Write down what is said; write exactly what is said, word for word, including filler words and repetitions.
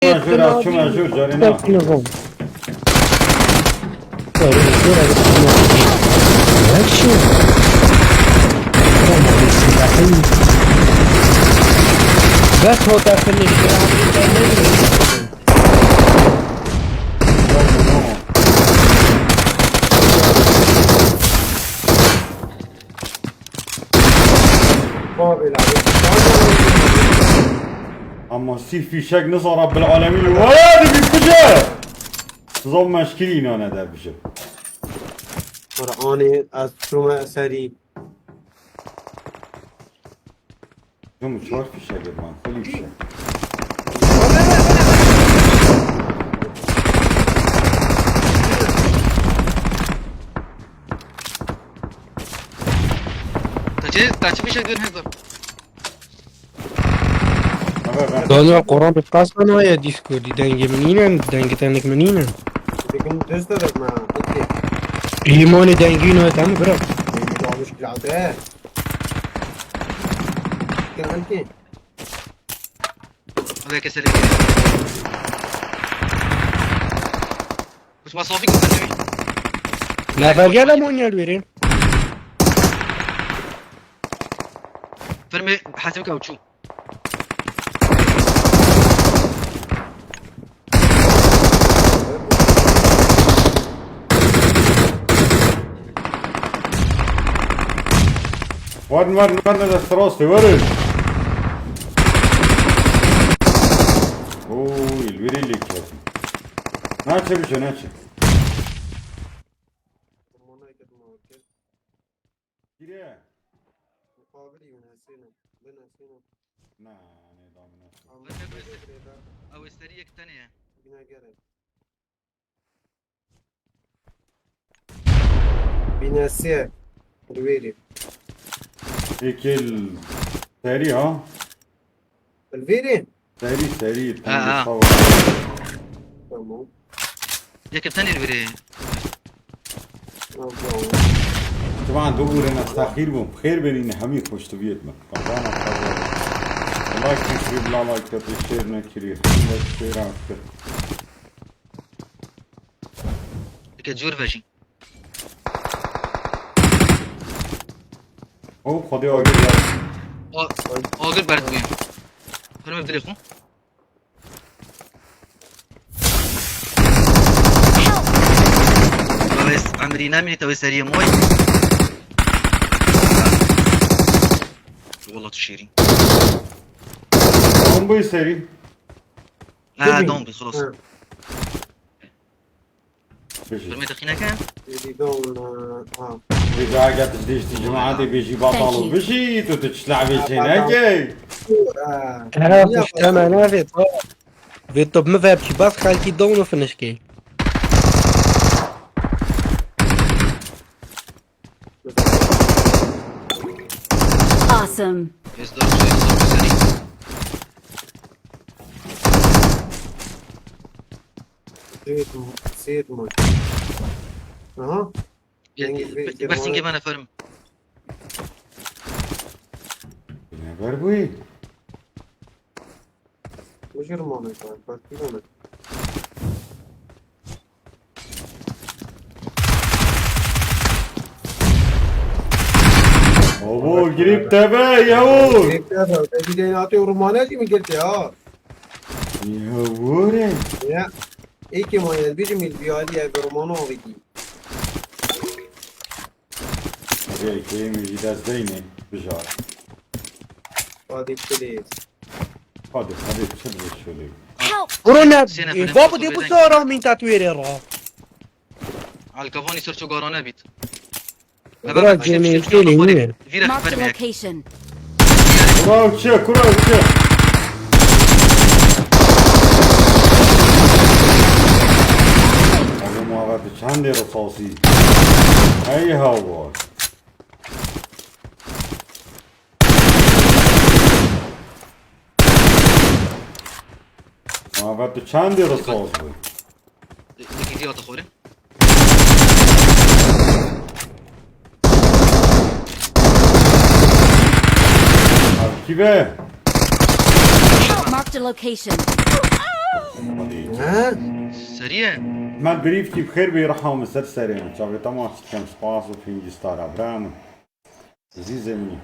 Jora, çima jor, carê na. Bes hota finish. Ama sî fîşek nisa Rabbil Alemîn. Wala dibî kuje. Zon meşkilî nane derbişe. Qur'anê ez çûme serî. Hemû çar fîşek man, xelî fîşek. Te çi, te çi fîşek dön hezar? Daniel, Quran bi qas nayê Discordî, dengê min nînin, dengê tenik min nînin. Dikim test de me, okey. Îmanê dengî nayê te mi bira? Dengî almış geldi. Geldi. Hadi keselim. Kusma sofik keselim. Nefer gel ama oynuyor biri. Fermi hatim kauçu. Werin, werin, werin, dest rastê, werin. Oy, li wêrê lê ketin. Naçe biçe, naçe. Gire. Muqabilî win hesîne. Bin hesîne. Na, ne damine. Ama ew ê serî yek tenê ye. Bine gerek. Bine sê. Li wêrê. Êkê li serî ha? Li vêrê? Serî, serî, ha, ha. Tamam. Yeke tenê li vêrê. Tamam. Ciwan du ûrên ez texîr bûm. Xêr benîne hemî xweştiviyêt min. Qebana qebana. Like nekirî, bila like kete, share nekirî. Hemî share kir. Dike cûr vejî. Ew xwedê agir ya. A-, agir berdibûye. Hûn min dilê xwe. Wes emrî nemînî te wê seriyê moy. Wala tu şêrî. Bombayı serî. Ha, dom bi, xelas. Hı. Bêjî. Firmê te xîneke? Êdî dom, ha. Bêjî, eger tu diştî cemaetê bêjî batal û bijî, tu tu çi lehvê çê nekey. Ha, pişte me navê to. Vê to bi min ve bişî, bas xelkî dom û finişkê. Awesome. Ez dört şey, dört şey. Seyit mi? Seyit mi? Aha. Yengê, be-, be-, bersîngê me neferim. Ne ber bûyî? Bujur mame, ben, ben, ben. Oğul, girip deve, Yavuz. Girip deve, te bir de inatı Rumane değil mi girdi ya? Yavuz. Ya, iyi ki manyel, bir mil bir hali ya, bir Rumane oldu ki. Rê keyê min jî dest deyne, bijar. Hadi please. Hadi, hadi, çi bi şöyle. Help! Corona, Sêne e, film babo, foto de bu beden. Sara min tatwere ra. Alkavani ser ço garane bit. Bira, Cemil, gelin, gelin. Vira. Marked a location. Kura uçuyor, kura uçuyor. Abi muhabbeti çendê risasî. Ey hava. Muhabbeti çendê risas bû. Yekî dî hate xwarê. Kî be? Marked a location. Serî ye. Me birîvkî bi xêr bê, riha min ser serê min. Çavê te maç dikem, spas û pêncî star a bira min. Ezîzê min.